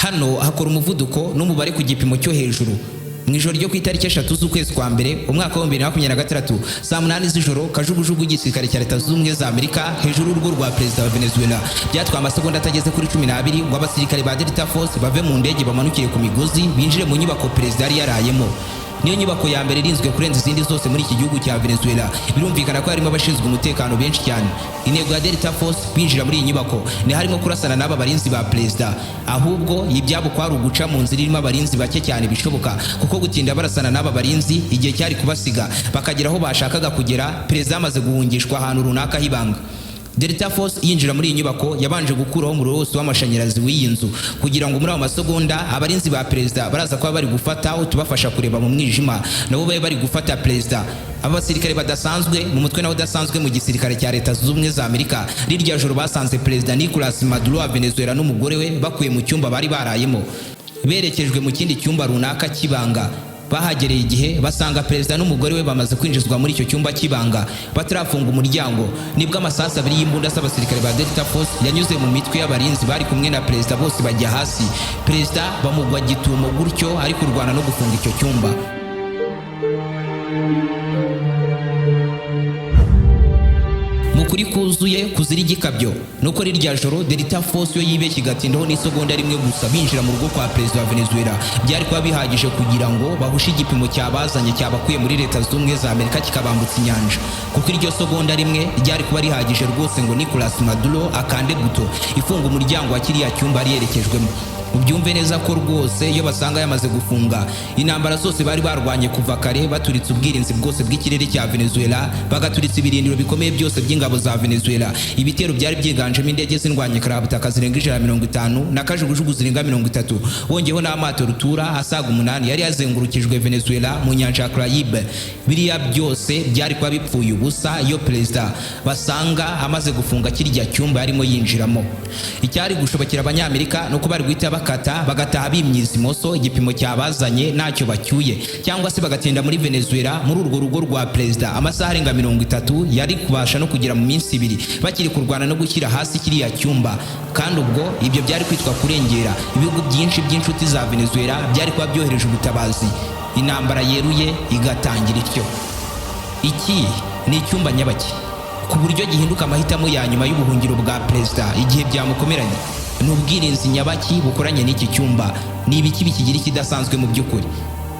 Hano hakora umuvuduko n'umubare ku gipimo cyo hejuru. Mu ijoro ryo ku itariki 3 z'ukwezi kwa mbere umwaka wa 2026, saa 8 z'ijoro, kajugujugu y'igisirikare cya Leta Zunze Ubumwe za Amerika hejuru y'urugo rwa perezida wa Venezuela. Byatwaye amasegonda atageze kuri 12 ngo abasirikare ba Delta Force bave mu ndege, bamanukire ku migozi, binjire mu nyubako perezida yari yarayemo. Niyo nyubako ya mbere irinzwe kurenza izindi zose muri iki gihugu cya Venezuela. Birumvikana ko harimo abashinzwe umutekano benshi cyane. Intego ya Delta Force binjira muri iyi nyubako ni harimo kurasana n'aba barinzi ba perezida, ahubwo ibyabo kwari uguca mu nzira irimo abarinzi bake cyane bishoboka, kuko gutinda barasana n'aba barinzi igihe cyari kubasiga bakagera aho bashakaga kugera perezida yamaze guhungishwa ahantu runaka h'ibanga. Delta Force yinjira muri iyi nyubako yabanje gukuraho umuriro wose w'amashanyarazi w'iyi nzu, kugira ngo muri ayo masegonda abarinzi ba perezida baraza kuba bari gufata utubafasha kureba mu mwijima, nabo babe bari gufata perezida. Aba basirikare badasanzwe mu mutwe nawe udasanzwe mu gisirikare cya Leta Zunze Ubumwe za Amerika, rirya joro basanze Perezida Nicolas Maduro wa Venezuela n'umugore we bakuye mu cyumba bari barayemo, berekejwe mu kindi cyumba runaka cy'ibanga. Bahagereye igihe basanga perezida n'umugore we bamaze kwinjizwa muri icyo cyumba cy'ibanga. Batarafunga umuryango, nibwo amasasu abiri y'imbunda z'abasirikare ba Delta Force yanyuze mu mitwe y'abarinzi bari kumwe na perezida, bose bajya hasi. Perezida bamugwa gitumo gutyo ari kurwana no gufunga icyo cyumba. Mu kuri kuzuye kuzira igikabyo nuko rirya joro Delta Force yo yibeshye igatindaho n'isegonda rimwe gusa binjira mu rugo kwa perezida wa Venezuela, byari kuba bihagije kugira ngo bahushe igipimo cyabazanye cyabakuye muri Leta Zunze Ubumwe za Amerika kikabambutsa inyanja, kuko iryo segonda rimwe ryari kuba rihagije rwose ngo Nicolas Maduro akande buto ifunga umuryango wa kiriya cyumba yari yerekejwemo. Ubyumve neza ko rwose iyo basanga yamaze gufunga, intambara zose bari barwanye kuva kare, baturitse ubwirinzi bwose bw'ikirere cya Venezuela, bagaturitsa ibirindiro bikomeye byose by'ingabo za Venezuela, ibitero byari byiganjemo indege z'indwanyikarabutaka zirenga 150 na kajugujugu zirenga 30, wongeyeho n'amato rutura asaga 8 yari yazengurukijwe Venezuela mu nyanja ya Caraïbe, biriya byose byari kuba bipfuye ubusa iyo perezida basanga amaze gufunga kirya cyumba yarimo yinjiramo. Icyari gushobokera Abanyamerika ni uko bari guhita bakata bagataha bimyiza imoso, igipimo cyabazanye ntacyo bacyuye, cyangwa se bagatinda muri Venezuela muri urwo rugo rwa perezida amasaha arenga 30, yari kubasha no kugera mu minsi 2 bakiri kurwana no gushyira hasi kiriya cyumba. Kandi ubwo ibyo byari kwitwa kurengera. Ibihugu byinshi by'inshuti za Venezuela byari kuba byohereje ubutabazi, intambara yeruye igatangira ityo. Iki ni icyumba nyabaki ku buryo gihinduka amahitamo ya nyuma y'ubuhungiro bwa perezida igihe byamukomeranye? Ni ubwirinzi nyabaki bukoranye n'iki cyumba? Ni ibiki bikigira ikidasanzwe mu by'ukuri?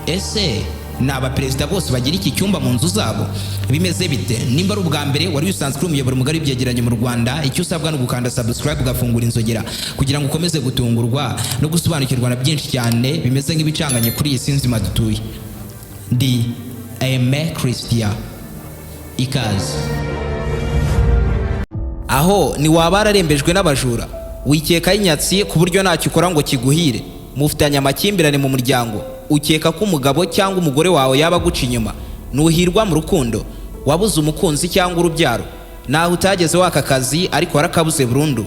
Ese ni abaperezida bose bagira iki cyumba mu nzu zabo? Bimeze bite? Nimba ari ubwa mbere wari usanzwe uri umuyoboro mugari w'ibyegeranyo mu Rwanda, icyo usabwa ni ugukanda subscribe, ugafungura inzogera kugira ngo ukomeze gutungurwa no gusobanukirwa na byinshi cyane bimeze nk'ibicanganye kuri iyi si nzima dutuye. Ndi Aime Christian, ikaze. Aho ni waba wararembejwe n'abajura, wikekaho inyatsi ku buryo ntacyo ukora ngo kiguhire, mufitanye amakimbirane mu muryango, ukeka ko umugabo cyangwa umugore wawe yaba aguca inyuma, ntuhirwa mu rukundo, wabuze umukunzi cyangwa urubyaro, naho utageze waka akazi ariko warakabuze burundu.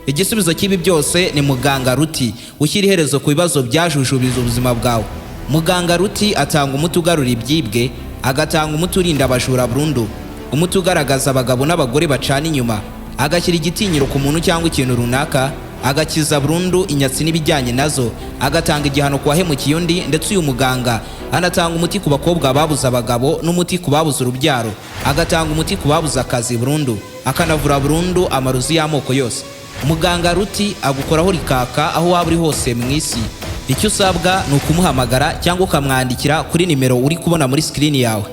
Igisubizo cy'ibi byose ni Muganga Ruti, ushyira iherezo ku bibazo byajujubiza ubuzima bwawe. Muganga Ruti atanga umuti ugarura ibyibwe, agatanga umuti urinda abajura burundu, umuti ugaragaza abagabo n'abagore bacana inyuma, agashyira igitinyiro ku muntu cyangwa ikintu runaka, agakiza burundu inyatsi n'ibijyanye nazo, agatanga igihano ku wahemukiye undi. Ndetse uyu muganga anatanga umuti ku bakobwa babuze abagabo n'umuti ku babuze urubyaro, agatanga umuti ku babuze akazi burundu, akanavura burundu amarozi y'amoko yose. Muganga Ruti agukoraho rikaka aho waba uri hose mu isi. Icyo usabwa ni ukumuhamagara cyangwa ukamwandikira kuri nimero uri kubona muri sikirini yawe.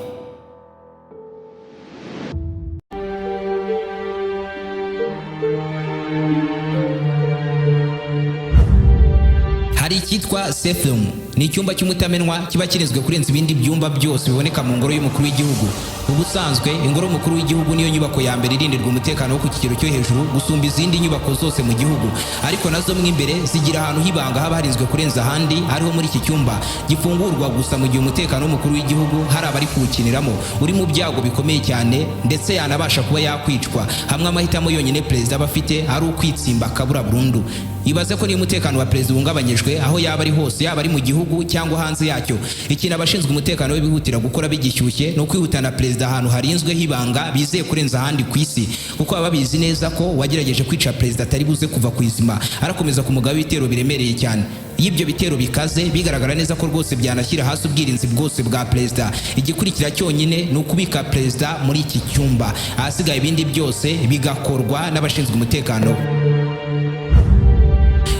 Hari icyitwa safe room. Ni icyumba cy'umutamenwa kiba kirinzwe kurenza ibindi byumba byose biboneka mu ngoro y'umukuru w'igihugu. Ubusanzwe ingoro y'umukuru w'igihugu niyo nyubako ya mbere irindirwa umutekano wo ku kigero cyo hejuru gusumba izindi nyubako zose mu gihugu, ariko nazo mo imbere zigira ahantu h'ibanga haba harinzwe kurenza ahandi, hariho muri iki cyumba gifungurwa gusa mu gihe umutekano w'umukuru w'igihugu hari abari kuwukiniramo, uri mu byago bikomeye cyane, ndetse yanabasha kuba yakwicwa, hamwe amahitamo yonyine perezida aba afite ari ukwitsimba akabura burundu. Ibaze ko niba umutekano wa perezida uhungabanyijwe, aho yaba ari hose, yaba ari mu gihugu cyangwa hanze yacyo, ikintu abashinzwe umutekano we bihutira gukora bigishyushye ni ukwihutana perezida ahantu harinzweho ibanga bizeye kurenza ahandi ku isi, kuko baba babizi neza ko uwagerageje kwica perezida atari buze kuva ku izima, arakomeza kumugaba ibitero biremereye cyane. Iyo ibyo bitero bikaze, bigaragara neza ko rwose byanashyira hasi ubwirinzi bwose bwa perezida, igikurikira cyonyine ni ukubika perezida muri iki cyumba, ahasigaye ibindi byose bigakorwa n'abashinzwe umutekano we.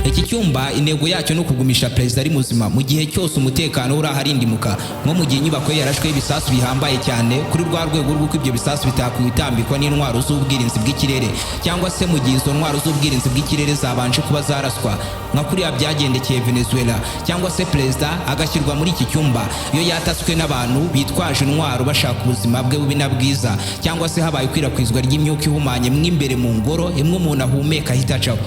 Iki cyumba intego yacyo ni ukugumisha perezida ari muzima mu gihe cyose umutekano uri aharindimuka, nko mu gihe inyubako ye yarashweho ibisasu bihambaye cyane kuri rwa rwego rw'uko ibyo bisasu bitakwitambikwa n'intwaro z'ubwirinzi bw'ikirere, cyangwa se mu gihe izo ntwaro z'ubwirinzi bw'ikirere zabanje kuba zaraswa, nka kuriya byagendekeye Venezuela, cyangwa se perezida agashyirwa muri iki cyumba iyo yatatswe n'abantu bitwaje intwaro bashaka ubuzima bwe bubi na bwiza, cyangwa se habaye ikwirakwizwa ry'imyuka ihumanye mo imbere mu ngoro imwe umuntu ahumeka ahita acaho.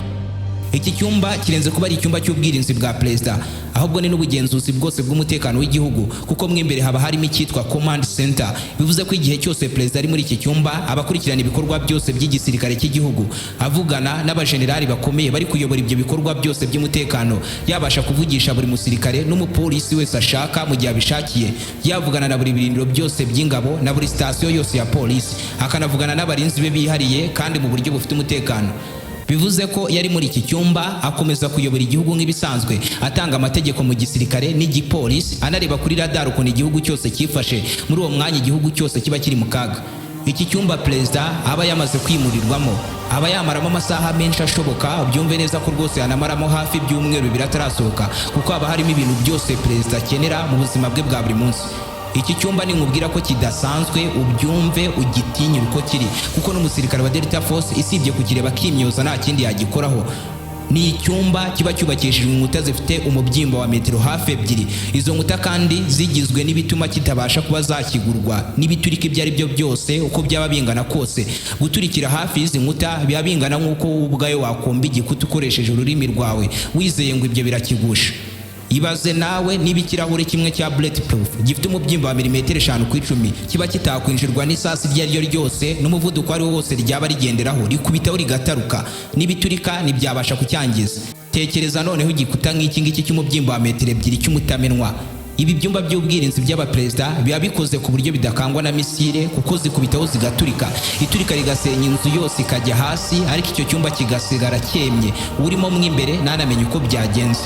Iki cyumba kirenze kuba ari icyumba cy'ubwirinzi bwa perezida, ahubwo ni n'ubugenzuzi bwose bw'umutekano w'igihugu, kuko mo imbere haba harimo icyitwa command center. Bivuze ko igihe cyose perezida ari muri iki cyumba, aba akurikirana ibikorwa byose by'igisirikare cy'igihugu, avugana n'abajenerali bakomeye bari kuyobora ibyo bikorwa byose by'umutekano, yabasha kuvugisha buri musirikare n'umupolisi wese ashaka mu gihe abishakiye, yavugana na buri birindiro byose by'ingabo na buri sitasiyo yose ya polisi, akanavugana n'abarinzi be bihariye kandi mu buryo bufite umutekano. Bivuze ko yari muri iki cyumba akomeza kuyobora igihugu nk'ibisanzwe, atanga amategeko mu gisirikare n'igipolisi, anareba kuri radar ukuntu igihugu cyose cyifashe muri uwo mwanya igihugu cyose kiba kiri mu kaga. Iki cyumba perezida aba yamaze kwimurirwamo aba yamaramo amasaha menshi ashoboka. Byumve neza ko rwose yanamaramo hafi ibyumweru 2 atarasohoka, kuko haba harimo ibintu byose perezida akenera mu buzima bwe bwa buri munsi. Iki cyumba ninkubwira ko kidasanzwe, ubyumve ugitinyire uko kiri, kuko n'umusirikare wa Delta Force isibye kukireba akimyoza nta kindi yagikoraho. Ni icyumba kiba cyubakishijwe inkuta zifite umubyimba wa metero hafi 2. Izo nkuta kandi zigizwe n'ibituma kitabasha kuba zakigurwa n'ibiturika ibyo ari byo byose uko byaba bingana kose. Guturikira hafi y'izi nkuta biba bingana nk'uko wowe ubwawe wakomba igikuta ukoresheje ururimi rwawe, wizeye ngo ibyo birakigusha. Ibaze nawe niba ikirahure kimwe cya bulletproof gifite umubyimba wa milimetero 5 ku 10 kiba kitakwinjirwa n'isasu iryo ari ryo ryose n'umuvuduko uwo ari wo wose ryaba rigenderaho, rikubitaho rigataruka, n'ibiturika ntibyabasha kucyangiza. Tekereza noneho igikuta nk'iki ngiki cy'umubyimba wa metero 2 cy'umutamenwa. Ibi byumba by'ubwirinzi by'abaperezida biba bikoze ku buryo bidakangwa na misile, kuko zikubitaho zigaturika, iturika rigasenya inzu yose ikajya hasi, ariko icyo cyumba kigasigara cyemye, urimo mo imbere ntanamenye uko byagenze.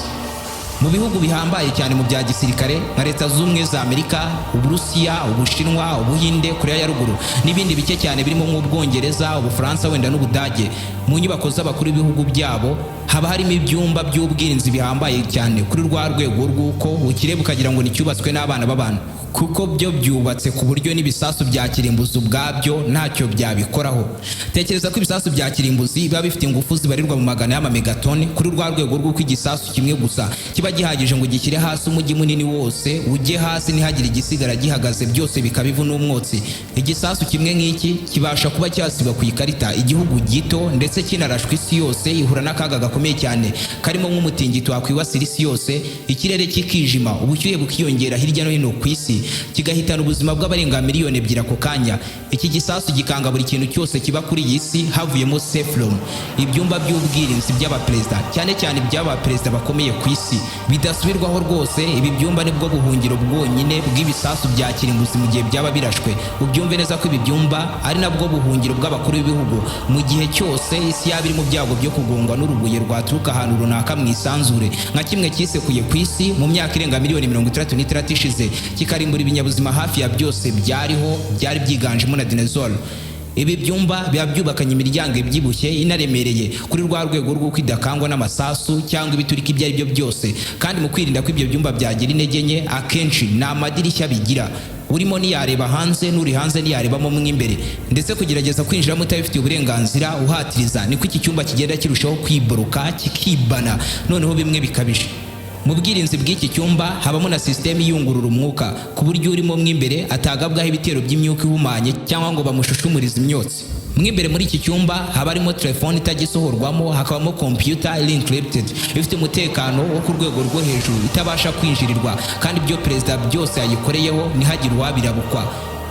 Mu bihugu bihambaye cyane mu bya gisirikare nka Leta Z'Ubumwe za Amerika, Uburusiya, Ubushinwa, Ubuhinde, Korea ya Ruguru n'ibindi bike cyane birimo nk'Ubwongereza, Ubufaransa wenda n'Ubudage, mu nyubako z'abakuru b'ibihugu byabo haba harimo ibyumba by'ubwirinzi bihambaye cyane kuri rwa rwego rw'uko ukireba ukagira ngo nicyubatswe n'abana b'abantu, kuko byo byubatse ku buryo n'ibisasu bya kirimbuzi ubwabyo ntacyo byabikoraho. Tekereza ko ibisasu bya kirimbuzi biba bifite ingufu zibarirwa mu magana y'amamegatoni, kuri rwa rwego rw'uko igisasu kimwe gusa kiba gihagije ngo gishyire hasi umujyi munini wose, ujye hasi ntihagire igisigara gihagaze, byose bikaba ivu n'umwotsi. Igisasu kimwe nk'iki kibasha kuba cyasiba ku ikarita igihugu gito, ndetse kinarashwe isi yose ihura n'akaga gakomeye cyane karimo nk'umutingito wakwibasira isi yose, ikirere kikijima, ubushyuhe bukiyongera hirya no hino ku isi, kigahitana ubuzima bw'abarenga miliyoni 2 ako kanya. Iki gisasu gikanga buri kintu cyose kiba kuri iyi si havuyemo safe room. Ibyumba by'ubwirinzi by'abaperezida, cyane cyane iby'abaperezida bakomeye ku isi, bidasubirwaho rwose, ibi byumba nibwo buhungiro bwonyine bw'ibisasu bya kirimbuzi mu gihe byaba birashwe. Ubyumve neza ko ibi byumba ari nabwo buhungiro bw'abakuru b'ibihugu mu gihe cyose isi yaba iri mu byago byo kugongwa n'urubuye rwaturuka ahantu runaka mu isanzure, nka kimwe cyisekuye ku isi mu myaka irenga miliyoni 66 ishize, kikarimbura ibinyabuzima hafi ya byose byariho, byari byiganjemo na dinosaur. Ibi byumba biba byubakanye imiryango ibyibushye inaremereye kuri rwa rwego rw'uko idakangwa n'amasasu cyangwa ibiturika ibyo ari byo byose. Kandi mu kwirinda ko ibyo byumba byagira intege nke, akenshi ni amadirishya bigira, urimo ntiyareba hanze, n'uri hanze ntiyarebamo mo imbere. Ndetse kugerageza kwinjiramo utabifitiye uburenganzira, uhatiriza niko iki cyumba kigenda kirushaho kwiboroka, kikibana noneho bimwe bikabije. Mu bwirinzi bw'iki cyumba habamo na sisiteme iyungurura umwuka, ku buryo urimo mo imbere atagabwaho ibitero by'imyuka ihumanye cyangwa ngo bamushushumurize imyotsi. Mo imbere muri iki cyumba haba harimo telefone itajya isohorwamo, hakabamo computer iri encrypted, ifite umutekano wo ku rwego rwo hejuru, itabasha kwinjirirwa, kandi ibyo perezida byose yayikoreyeho ntihagire uwabirabukwa.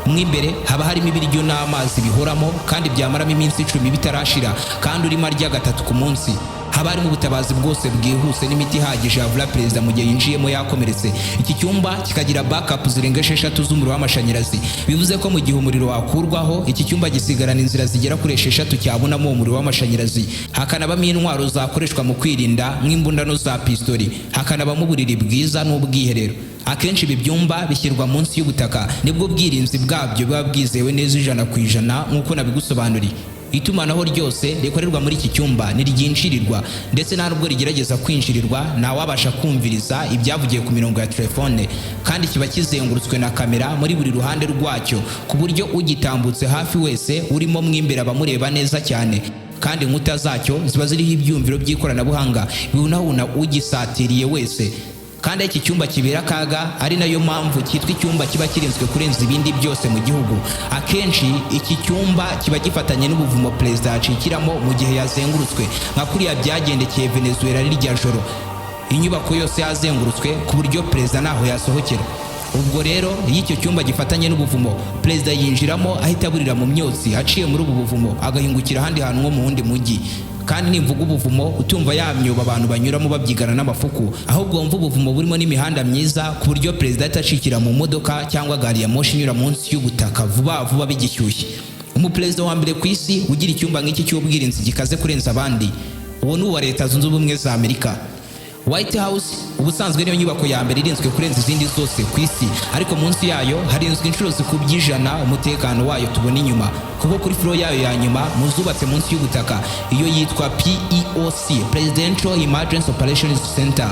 Mo imbere haba harimo ibiryo n'amazi bihoramo, kandi byamaramo iminsi 10 bitarashira, kandi urimo arya gatatu ku munsi. Haba harimo ubutabazi bwose bwihuse n'imiti ihagije yavura perezida mu gihe yinjiyemo yakomeretse. Iki cyumba kikagira backup zirenga 6 z'umuriro w'amashanyarazi, bivuze ko mu gihe umuriro wakurwaho, iki cyumba gisigarana inzira zigera kuri 6 cyabonamo uwo muriro w'amashanyarazi. Hakanabamo intwaro zakoreshwa mu kwirinda nk'imbundano za pistori, hakanabamo uburiri bwiza n'ubwiherero. Akenshi ibi byumba bishyirwa munsi y'ubutaka, nibwo ubwirinzi bwabyo buba bwizewe neza 100% nk'uko nabigusobanuriye. Itumanaho ryose rikorerwa muri iki cyumba ntiryinjirirwa, ndetse nta nubwo rigerageza kwinjirirwa. Ntawabasha kumviriza ibyavugiye ku mirongo ya telefone, kandi kiba kizengurutswe na kamera muri buri ruhande rwacyo, ku buryo ugitambutse hafi wese urimo mo imbere abamureba neza cyane. Kandi inkuta zacyo ziba ziriho ibyumviro by'ikoranabuhanga bihunahuna ugisatiriye wese. Kandi iki cyumba kibera akaga, ari nayo mpamvu cyitwa icyumba kiba kirinzwe kurenza ibindi byose mu gihugu. Akenshi iki cyumba kiba gifatanye n'ubuvumo perezida yacikiramo mu gihe yazengurutswe, nka kuriya byagendekeye Venezuela rirya joro, inyubako yose yazengurutswe ku buryo perezida ntaho yasohokera. Ubwo rero iyo icyo cyumba gifatanye n'ubuvumo, perezida yinjiramo ahita aburira mu myotsi aciye muri ubu buvumo, agahingukira ahandi hantu nko mu wundi mujyi. Kandi nimvuga ubuvumo utumva ya myobo abantu banyuramo babyigana n'amafuku, ahubwo wumva ubuvumo burimo n'imihanda myiza, ku buryo perezida ahita acikira mu modoka cyangwa gari ya moshi inyura munsi y'ubutaka vuba vuba bigishyushye. Umuperezida wa mbere ku isi ugira icyumba nk'iki cy'ubwirinzi gikaze kurenza abandi, uwo ni uwa Leta Zunze Ubumwe za Amerika. White House ubusanzwe niyo nyubako ya mbere irinzwe kurenza izindi zose ku isi, ariko munsi yayo harinzwe inshuro zikubye 100 umutekano wayo tubona inyuma, kuko kuri floor yayo ya nyuma mu zubatse munsi y'ubutaka, iyo yitwa PEOC, Presidential Emergency Operations Center,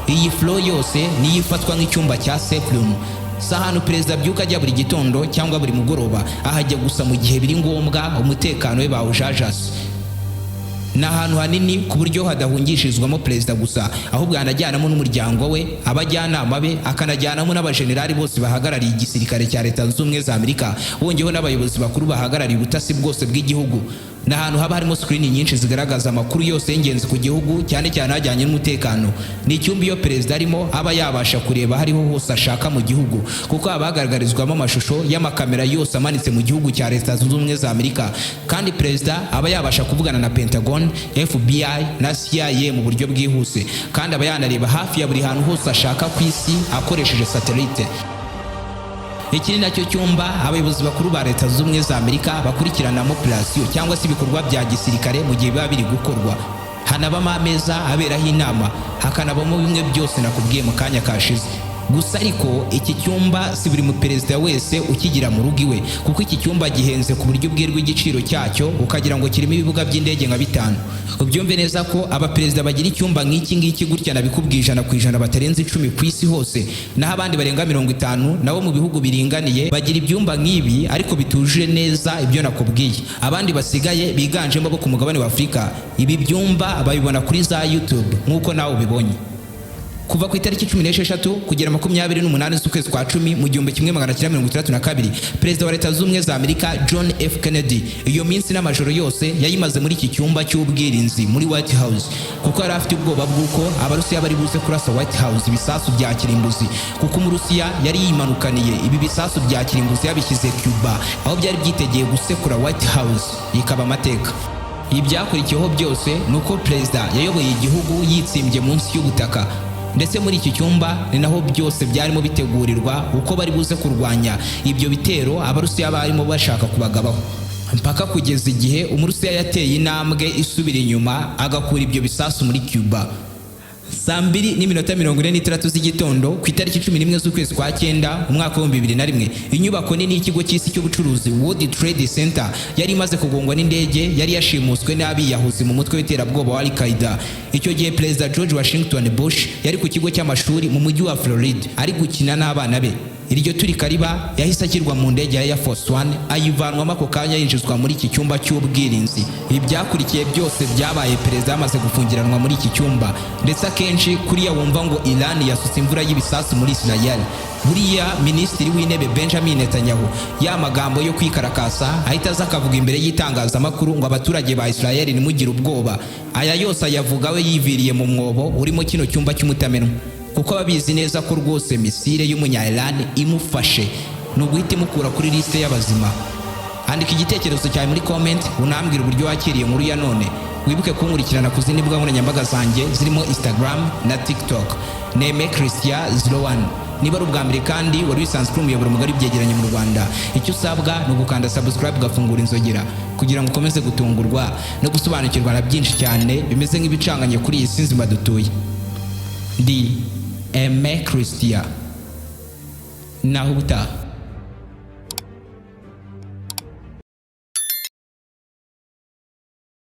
iyi floor yose niyo ifatwa nk'icyumba cya safe room. Si ahantu perezida abyuka ajya buri gitondo cyangwa buri mugoroba, ahajya gusa mu gihe biri ngombwa, umutekano we bawujajase. Ni ahantu hanini ku buryo hadahungishirizwamo perezida gusa, ahubwo yanajyanamo n'umuryango we, abajyanama be, akanajyanamo n'abajenerali bose bahagarariye igisirikare cya Leta Zunze Ubumwe za Amerika, wongeyeho n'abayobozi bakuru bahagarariye ubutasi bwose bw'igihugu. Ni ahantu haba harimo screen nyinshi zigaragaza amakuru yose y'ingenzi ku gihugu, cyane cyane ajyanye n'umutekano. Ni icyumba iyo perezida arimo aba yabasha kureba hariho hose ashaka mu gihugu, kuko haba hagaragarizwamo amashusho y'amakamera yose amanitse mu gihugu cya Leta Zunze Ubumwe za Amerika. Kandi perezida aba yabasha kuvugana na Pentagon, FBI na CIA mu buryo bwihuse, kandi aba yanareba hafi ya buri hantu hose ashaka ku isi akoresheje satellite. Iki ni nacyo cyumba abayobozi bakuru ba Leta Zunze Ubumwe za Amerika bakurikiranamo operasiyo cyangwa se ibikorwa bya gisirikare mu gihe biba biri gukorwa. Hanabamo ameza aberaho inama, hakanabamo bimwe byose nakubwiye mu kanya kashize. Gusa ariko iki cyumba si buri muperezida wese ukigira mu rugo iwe, kuko iki cyumba gihenze ku buryo ubwirwa igiciro cyacyo ukagira ngo kirimo ibibuga by'indege nka bitanu. Ubyumve neza ko abaperezida bagira icyumba nk'iki ngiki gutya nabikubwiye 100% batarenze 10 ku isi hose, naho abandi barenga 50 nabo mu bihugu biringaniye bagira ibyumba nk'ibi ariko bitujuje neza ibyo nakubwiye. Abandi basigaye biganjemo bo ku mugabane wa Afurika, ibi byumba babibona kuri za YouTube nk'uko nawe ubibonye. Kuva ku itariki 16 kugera 28 z'ukwezi kwa 10 mu 1962, perezida wa Leta Zunze Ubumwe za Amerika John F Kennedy iyo minsi n'amajoro yose yayimaze muri iki cyumba cy'ubwirinzi muri White House, kuko yari afite ubwoba bw'uko Abarusiya bari buze kurasa White House ibisasu bya kirimbuzi, kuko Umurusiya yari yimanukaniye ibi bisasu bya kirimbuzi yabishyize Cuba, aho byari byitegeye gusekura White House ikaba amateka. Ibyakurikiyeho byose ni uko perezida yayoboye igihugu yitsimbye munsi y'ubutaka, ndetse muri iki cyumba ni naho byose byarimo bitegurirwa uko bari buze kurwanya ibyo bitero Abarusiya barimo bashaka kubagabaho, mpaka kugeza igihe Umurusiya yateye intambwe isubira inyuma agakura ibyo bisasu muri Cuba saa 2:46 z'igitondo ku itariki 11 z'ukwezi kwa cyenda umwaka w'2001. Inyubako nini y'ikigo cy'isi cy'ubucuruzi, World Trade Center, yari imaze kugongwa n'indege yari yashimuswe n'abiyahuzi mu mutwe w'iterabwoba wa Al-Qaeda. Icyo gihe Perezida George Washington Bush yari ku kigo cy'amashuri mu mujyi wa Florida ari gukina n'abana be. Iryo turika riba, yahise ashyirwa mu ndege ya Air Force One, ayivanwamo ako kanya yinjizwa muri iki cyumba cy'ubwirinzi. Ibi byakurikiye byose byabaye perezida yamaze gufungiranwa muri iki cyumba. Ndetse akenshi kuriya wumva ngo Iran yasutse imvura y'ibisasu muri Israel, buriya minisitiri w'intebe Benjamin Netanyahu ya magambo yo kwikarakasa ahita aza akavuga imbere y'itangazamakuru ngo "Abaturage ba Israel, ntimugire ubwoba", aya yose ayavuga we yiviriye mu mwobo urimo kino cyumba cy'umutamenwa, kuko ababizi neza ko rwose missile y'umunya Iran imufashe ni uguhita imukura kuri lisite y'abazima. Andika igitekerezo cyawe muri comment, unambwira uburyo wakiriye inkuru ya none. Wibuke kunkurikirana ku zindi mbuga nkoranyambaga zanjye zirimo Instagram na TikTok, Neme Christian 01. Niba ari ubwa mbere kandi wari wisanzwe kuri umuyoboro mugari w'ibyegeranyo mu Rwanda, icyo usabwa ni ugukanda subscribe, ugafungura inzogera kugira ngo ukomeze gutungurwa no gusobanukirwa na byinshi cyane bimeze nk'ibicanganye kuri iyi si nzima dutuye. Ndi Aime Christian, naho ubutaha.